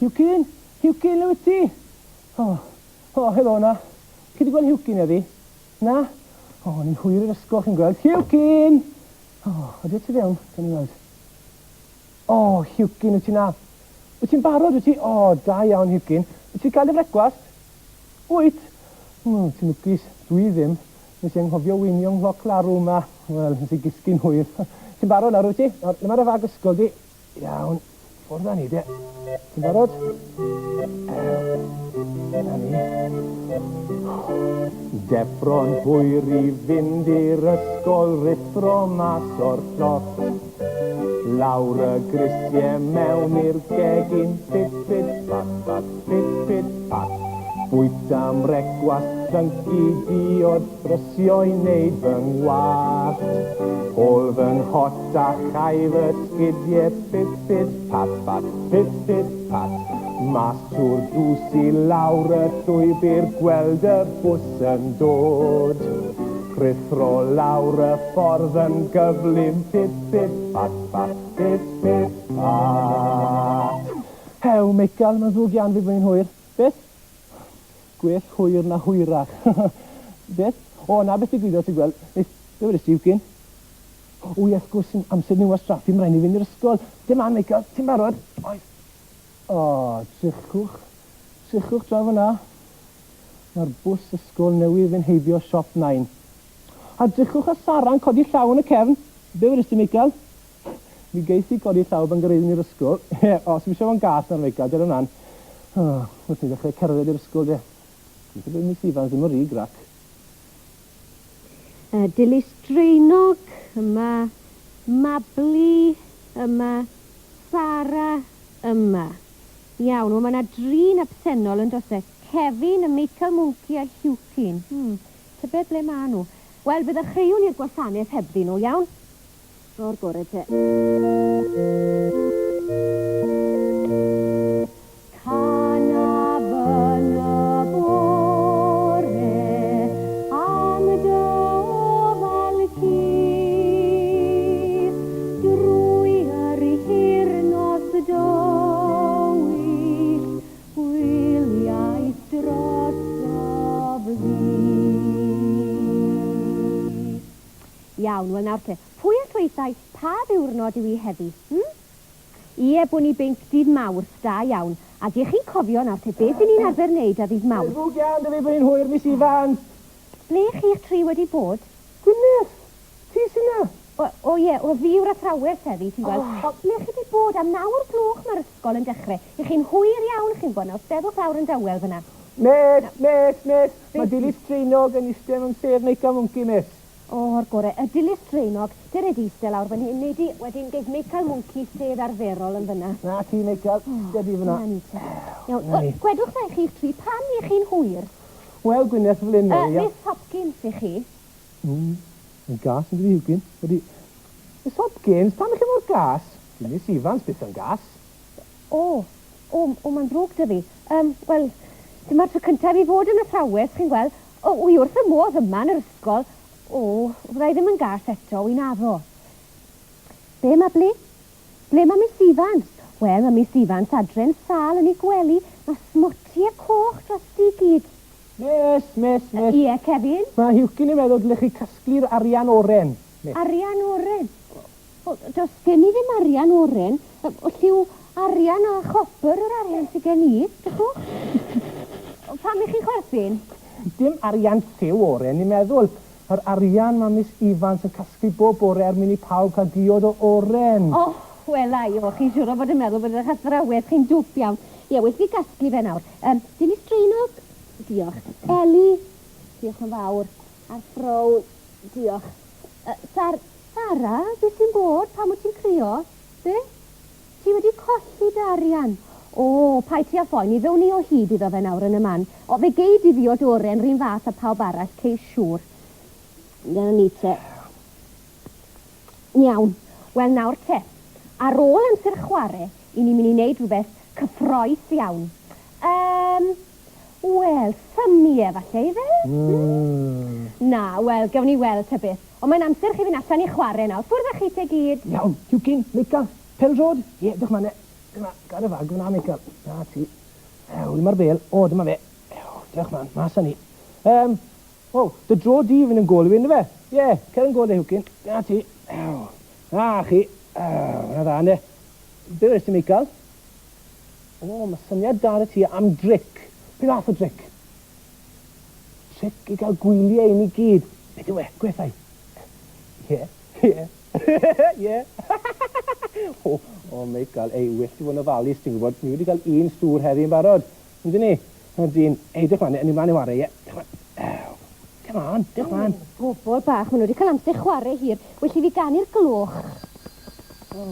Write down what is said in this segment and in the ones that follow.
Huwcyn! Huwcyn, le wyt ti? O, o, helo 'na. Chi 'di gweld Huwcyn heddi? Na? O, o'n i'n hwyr i'r ysgol, chi'n gweld. Huwcyn! O, ydy o tu fewn? Gawn ni weld. O, Huwcyn, wyt ti 'na? Wyt ti'n barod, wyt ti? O, da iawn, Huwcyn. Wyt ti 'di cael dy frecwast? Wyt? O, ti'n lwcus. Dwi ddim. Nes i anghofio weinio 'nghloc larwm 'ma. Wel, nes i gysgu'n hwyr. Ti'n barod nawr, wyt ti? Nawr, le mae dy fag ysgol di? Iawn. Ffwrdd â ni, de. Ti'n barod? Dyna ni. Deffro'n hwyr i fynd i'r ysgol, ruthro mas o'r cloc. Lawr y grisie mewn i'r gegin, pit pit pat pat, pit pit pat. Bwyta mrecwast, llyncu diod, brysio i wneud fy ngwallt. Hôl fy nghot a chau fy sgidie, pit pit pat pat, pit pit pat. Mas trwy'r drws i lawr y llwybr, gweld y bws yn dod. Rhuthro lawr y ffordd yn gyflym, pit pit pat pat, pit pit pat. Hew, Meical, mae'n ddrwg iawn fi bod ni'n hwyr. Beth? Gwell hwyr na hwyrach. Beth? O, 'na beth ddigwyddodd, ti'n gweld. Nes, be wedes ti, Iwcyn? O ie, wrth gwrs, amser ni'n wastraffu, mae'n rhaid ni fynd i'r ysgol. Dim man, Meical, ti'n barod? Oes. O, drychwch, drychwch draw fan'na. Mae'r bws ysgol newydd fynd heibio siop Nain. A drychwch ar Sara'n codi llaw yn y cefn. Be wedes ti, Meical? Mi geis i godi llaw pan gyraeddwn ni'r ysgol. Ie, o, sdim eisiau fo'n gas nawr, Meical, dere mlan. O, wrth ni ddechrau cerdded i'r ysgol, de. Gobeithio bydd Miss Evans ddim yn rhy grac. Dilys Draenog yma, Mabli yma, Sara yma. Iawn, wel mae 'na drin absennol yn does e? Kevin a Michael Mwnci a Huwcyn. Hmm, tybed ble ma' nhw? Wel, fe ddechreuwn ni'r gwasanaeth hebddyn nhw, iawn? O'r gore te. Canaf yn y bore am dy ofal hir, drwy yr hir nos dywyll, gwyliais drosof fi. Iawn, wel nawr te, pwy all weithau pa ddiwrnod yw hi heddi, hm? Ie, bwn i binc, dydd Mawrth, da iawn. A dych chi'n cofio nawr te beth 'yn ni'n arfer neud ar ddydd Mawrth? Mae'n ddrwg iawn 'da fi bod hi'n hwyr, Miss Evans. Ble chi'ch tri wedi bod? Gwyneth! Ti sy 'na? O, o ie, wel fi yw'r athrawes heddi, ti'n gweld. O, ble chi 'di bod? Am naw o'r gloch ma'r ysgol yn dechre. Y'ch chi'n hwyr iawn, chi'n gwbod. Nawr, steddwch lawr yn dawel fyna. Miss, miss, miss, ma' Dilys Draenog yn iste mewn sedd Meica Mwnci, miss. O'r gore, y Dilys Draenog, dere di iste lawr fan hyn, nei di, wedyn geith Meical Mwnci sedd arferol yn fyna. Na ti, Meical, iste di fyna. Na ni te. Iawn, wel, gwedwch 'tha i chi'ch tri, pam 'ych chi'n hwyr? Wel, Gwyneth, fel 'yn mae, ia. Miss Hopkins i chi. Mm, mae'n gas yn dydi, Huwcyn? Ydi. Miss Hopkins, pam 'ych chi mor gas? Dyw Miss Evans byth yn gas. O, o, o, mae'n ddrwg 'da fi. Yym, wel, dyma'r tro cyntaf i fi fod yn athrawes, chi'n gweld. O, wi wrth fy modd yma yn yr ysgol. O, fydda i ddim yn gas eto, wi'n addo. Be, Mabli? Ble mae Miss Evans? Wel, mae Miss Evans adre'n sâl yn ei gwely. Mae smotie coch drosti i gyd. Miss, miss, miss. Ie, Kevin? Mae Huwcyn yn meddwl dylech chi casglu'r arian oren, miss. Arian oren? O, does gen i ddim arian oren. O, lliw arian a chopr yw'r arian sy gen i. Drychwch. O, pam 'ych chi'n chwerthin? Dim arian lliw oren, ni'n meddwl. Yr arian mae Miss Evans yn casglu bob bore er mwyn i pawb cael diod o oren. O, wela i, o, chi'n siŵr o fod yn meddwl bod eich athrawes chi'n dwp iawn. Ie, well fi gasglu fe nawr. Yym, Dilys Draenog? Diolch. Eli? Diolch yn fawr. A'r frown? Diolch. Yy, Sar-. Sara, be sy'n bod? Pam wyt ti'n crio? Be? Ti wedi colli dy arian? O, paid ti â phoeni, ddown ni o hyd iddo fe nawr yn y man. O, fe gei di ddiod oren 'run fath â phawb arall, cei siŵr. Dyna ni te. Iawn. Wel nawr te, ar ôl amser chware, i ni'n mynd i wneud rhywbeth cyffroes iawn. Yym, wel, symie falle, ife? Mm. Na, wel, gawn ni weld ta beth. Ond mae'n amser chi fynd allan i chware nawr. Ffwrdd â chi te gyd. Iawn, Huwcyn, Meical, pêl-droed? Ie, dewch 'mlaen 'te. Dyma, gad y fag fyna, Michael. Na ti. Ew, dyma'r bêl. O, dyma fe. Ew, diolch man, mas â ni. Yym, o, dy dro di i fynd yn gôl i fi, yndyfe? Ie, cer yn gôl de, Huwcyn. Na ti. Ew, na chi. Ew, na dda, ynde. Be wedes ti, Michael? O, mae syniad da 'da ti am dric. Be fath o dric? Tric i gael gwyliau i ni gyd. Beth yw e? Gwethau. Ie, ie. Ie. O, o Michael, ei, well ti fod yn ofalus, ti'n gwybod. Ni wedi cael un stŵr heddi yn barod. Yndyn ni? Ydyn. Ei, dewch mlaen, ni mlaen i ware, ie. Dewch mlaen. Ew. Come on, dewch mlaen. Bobol bach, maen nhw wedi cael amser chwarae hir. Well i fi ganu'r gloch. O.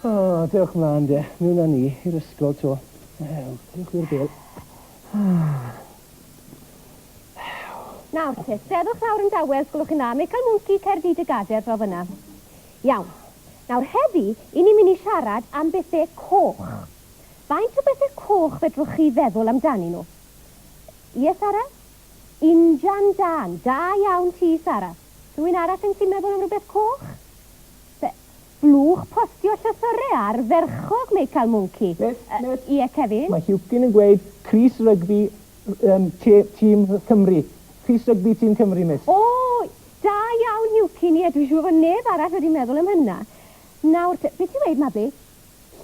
O, dewch mlaen de. Mewn â ni i'r ysgol 'to. Ew, dewch i'r bêl. Nawr te, steddwch lawr yn dawel, os gwelwch chi'n dda. Michael Mwnci, cer di dy gader draw fyna. Iawn. Nawr heddi, i ni'n mynd i siarad am bethe coch. Faint o bethe coch fedrwch chi feddwl amdanyn nhw? Ie, Sara? Injan dân. Da iawn ti, Sara. Rhywun arall yn gallu meddwl am rhywbeth coch? Be? Blwch postio llythyre ardderchog, Meical Mwnci. Miss, miss. Ie, Kevin? Mae Huwcyn yn gweud crys rygbi yym te- tîm Cymru. Crys rygbi tîm Cymru, miss. O! Da iawn, Huwcyn, ie, dwi'n siŵr fod neb arall wedi meddwl am hynna. Nawr te, be ti'n weud, Mabli?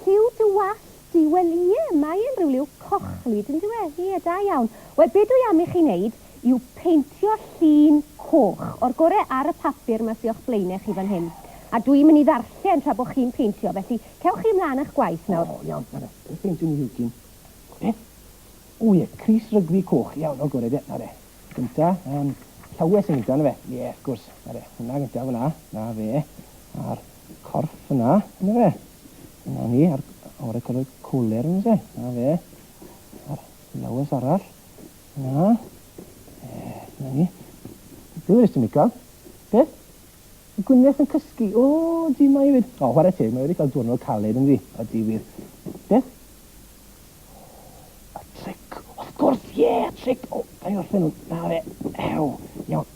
Lliw dy wallt di? Wel, ie, mae e'n rhyw liw cochlyd, yn dyw e? Ie, da iawn. Wel, be dwi am i chi wneud yw peintio llun coch, o'r gore ar y papur 'ma sy o'ch blaenau chi fan hyn. A dwi'n mynd i ddarllen tra bod chi'n peintio, felly cewch chi ymlaen â'ch gwaith nawr. O, iawn, na fe. Beth peintiwn ni, Huwcyn? Beth? O ie, crys rygbi coch. Iawn, o'r gore de. Na fe. Gynta, yym, llawes yn gynta, na fe? Ie, wrth gwrs. Na fe, hwnna gynta fyna. Na fe. A'r corff fyna, na fe? Na ni, a'r o'r color coler yn fe. Na fe. A'r lawes arall. Na. E, na ni. Be wedest ti, Michael? Beth? Y Gwyneth yn cysgu. O, di mae hefyd. O, chwarae teg, mae wedi cael diwrnod caled ynddi. O, di wir. Beth? Y tric. Wrth gwrs, ie, y tric. O, da i orffen nhw. Na fe. Ew. Iawn.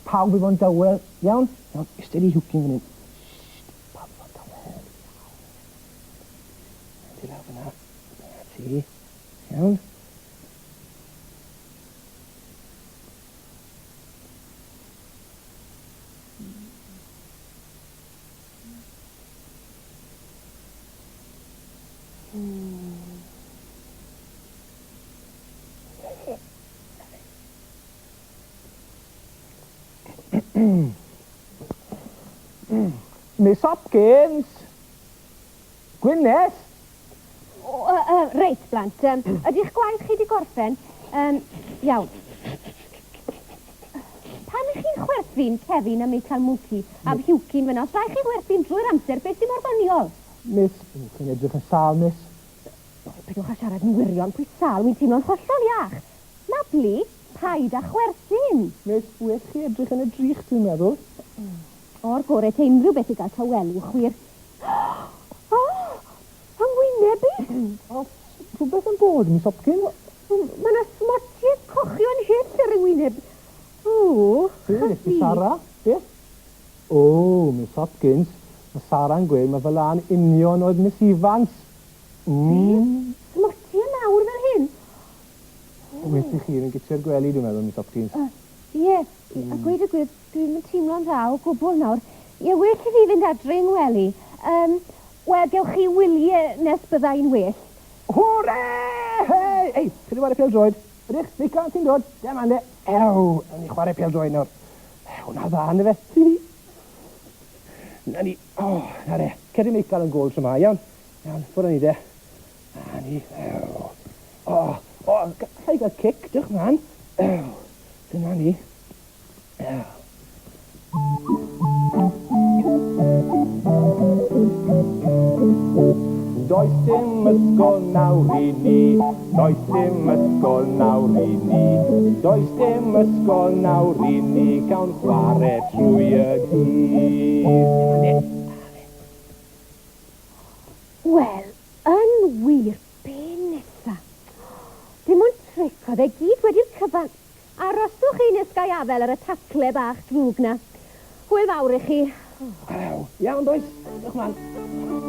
Pawb i fod yn dawel. Iawn? Iawn, eistedd i Huwcyn fan hyn. Sht, pawb i fod yn dawel. Iawn. Di lawr fyna. Na ti. Iawn. Miss Hopkins! Gwyneth! O, yy, yy, reit, blant, yym, ydy'ch gwaith chi 'di gorffen? Yym, iawn. Pam 'ych chi'n chwerthin, Kevin a Meical Mwci a Huwcyn fan'na? Os rhaid chi chwerthin drwy'r amser, beth sy mor ddoniol? Miss, o, chi'n edrych yn sâl, miss. O, peidiwch â siarad yn wirion, pwy sâl, wi'n teimlo'n hollol iach. Mabli, paid â chwerthin. Miss, well chi edrych yn y drych, dwi'n meddwl. O'r gore te unrhyw beth i gael tawelwch, wir. O! Fy ngwyneb i! Oes rhywbeth yn bod, Miss Hopkins? Mae 'na smotiau cochion hyll ar 'y ngwyneb. O, chasi. Beth, Sara? Beth? O, Miss Hopkins, mae Sara'n gweud mae fel 'a'n union oedd Miss Evans. Mm. Beth? Smotiau mawr fel hyn? Well i chi fynd gytre'r gwely, dwi'n meddwl, Miss Hopkins. Ie, a gweud y gwir, dwi'm yn teimlo'n dda o gwbl nawr. Ie, well i fi fynd adre i ngwely. Yym, wel, gewch chi wylie nes bydda i'n well. Hwre! Hei! Ei, chi 'di ware pêl-droed? Ydych? Meica, ti'n dod? Come on de. Ew, nawn ni chwarae pêl-droed nawr. Ew, na dda, yndyfe? Hi-hi. Na ni. O, na re. Cer di Meical yn gôl tro 'ma, iawn? Iawn, ffwrdd â ni de. Na ni. Ew. O, o, ga i gael cic? Diolch mlaen. Ew, dyna ni. Ew. Does dim ysgol nawr i ni, does dim ysgol nawr i ni, does dim ysgol nawr i ni, gawn chwarae trwy y dydd. Wel, yn wir, be nesa? Dim ond tric oedd e gyd wedi'r cyfan. Aroswch chi nes gai afel ar y tacle bach drwg 'na. Hwyl fawr i chi. Ew, iawn does? Diolch mlaen.